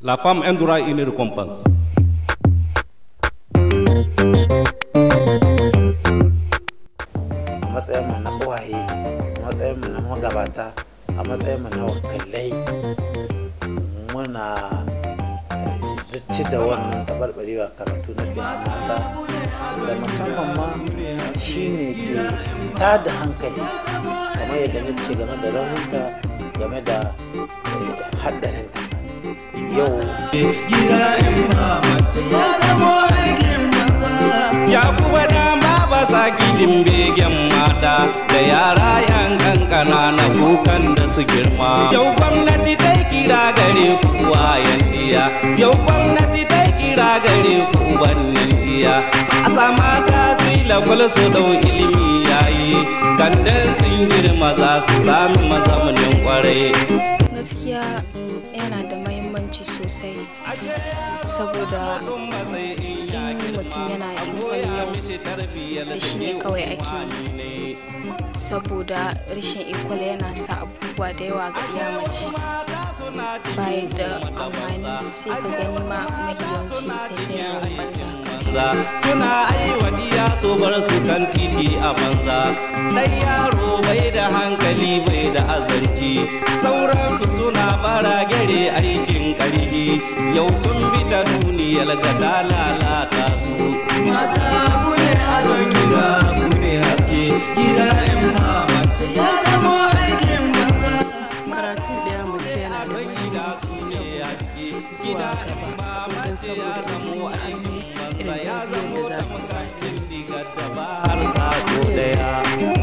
La femme un droit, une récompense. A matsayinmu na uwaye, a matsayinmu na magabata, a matsayinmu na wakilai, muna zuci da wannan taɓarɓarewa karatu na ɗiya mata, da musamman ma shi ne ke tada hankali kamar yadda na ce game da raunta, game da haɗarinta yau. Ya kuwa dama ba sa gidin begen mata da yara yan kankana na kukan da su girma. Yau gwamnati ta kira gare ku uwayen diya, yau gwamnati ta kira gare ku ubannin diya. A sama ta su yi lakwal su dau ilimi yayi, kandan sun girma za su sami mazamunin kwarai. Gaskiya yana da mahimmanci sosai, saboda in mutum yana école yau da shi ne kawai ake yi, saboda rashin école yana sa abubuwa da yawa ga iya mace baya da amfani, sai ka gani ma mahiyanci kai ta yawon banza kawai. Suna aiwa diya su bar su kan titi a banza, ɗan yaro bai da hankali bai da azanci, sauransu suna bara gare aikin ƙarfi, yau sun bi ta duniyar ga ta lalata su. Mata ku ne adon gida, ku ne haske gida, in ba mace ya zama aikin banza. Karatun ɗaya mace yana da mahimmanci saboda zuwa gaba, don saboda in sun yi arme irin tarbiyyar da za su ba Har sako ɗaya.